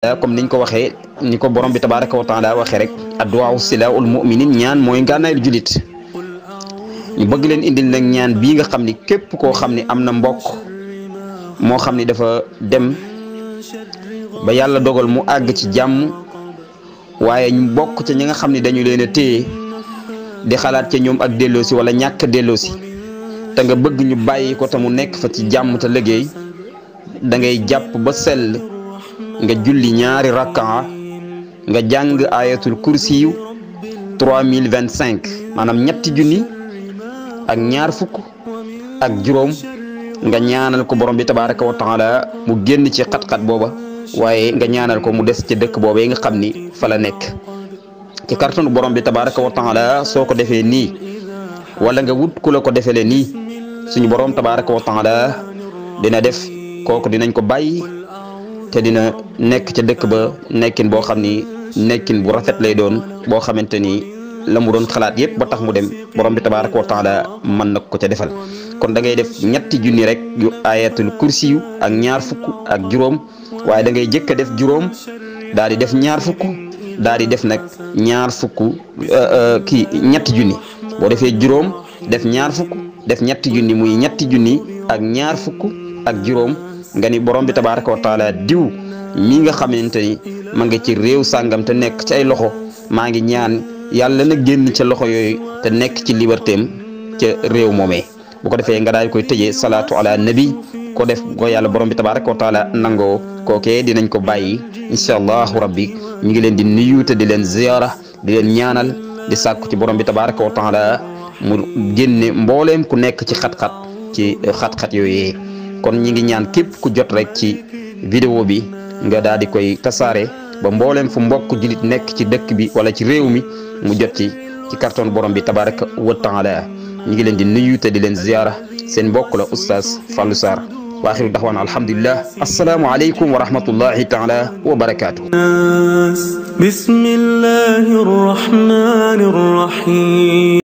comme niñ ko waxee ni ko borom bi tabaraka wa taala waxee rek adduwaa silaahul mu'minin ñaan mooy ngànnaayul julit ñu bëgg leen indil nag ñaan bii nga xam ni képp koo xam ni am na mbokk moo xam ni dafa dem ba yàlla dogal mu àgg ci jàmm waaye ñu bokk ca ñi nga xam ni dañu leen a téye di xalaat ca ñoom ak delloosi wala ñàkk delloosi te nga bëgg ñu bàyyi ko te mu nekk fa ci jàmm te liggéey da ngay jàpp ba sell nga julli ñaari rakkaa nga jàng ayatul kursiyu 3025 maanaam ñetti junni ak ñaar fukk ak juróom nga ñaanal ko borom bi tabaraka wa taala mu génn ci xat-xat booba waaye nga ñaanal ko mu des ci dëkk boobee nga xam ni fa la nekk ci kartanu borom bi tabaraka wa taala soo ko defee nii wala nga wut ku la ko defele nii suñu borom tabaraka wa taala dina def kooku dinañ ko bàyyi te dina nekk ca dëkk ba nekkin boo xam ni nekkin bu rafet lay doon boo xamante ni la mu doon xalaat yépp ba tax mu dem borom bi tabaraka wa taala mën na ko ca defal kon da ngay def ñetti junni rek yu ayatul kursi yu ak ñaar fukk ak juróom waaye da ngay jëkk a def juróom daal di def ñaar fukk daal di def nag ñaar fukk ñetti junni boo defee juróom def ñaar fukk def ñetti junni muy ñetti junni ak ñaar fukk ak juróom nga ni borom bi tabaraka wa taala diw mi nga xamante ni ma nga ci réew sàngam te nekk ci ay loxo maa ngi ñaan yàlla na génn ca loxo yooyu te nekk ci libertéem ca réew moomee bu ko defee nga daal di koy tëjee salaatu ala nabi ko def ko yàlla borom bi tabaraka wa taala nangoo kookee dinañ ko bàyyi incha allahu rabbi ñu ngi leen di nuyu te di leen ziyaara di leen ñaanal di sàkku ci borom bi tabaraka wa taala mu génne mbooleem ku nekk ci xat-xat ci xat-xat yooyee kon ñi ngi ñaan képp ku jot rek ci vidéo bi nga daal di koy tasaare ba mbooleem fu mbokk julit nekk ci dëkk bi wala ci réew mi mu jot ci carton borom bi tabaraka wa taala ñi ngi leen di nuyu te di leen ziyaara seen mbokk la oustaz Fallou Sarr wa axiru daxwaana alhamdulillah assalaamu aleykum wa rahmatullahi taala wa barakaatu bismillahi rrahmani rrahim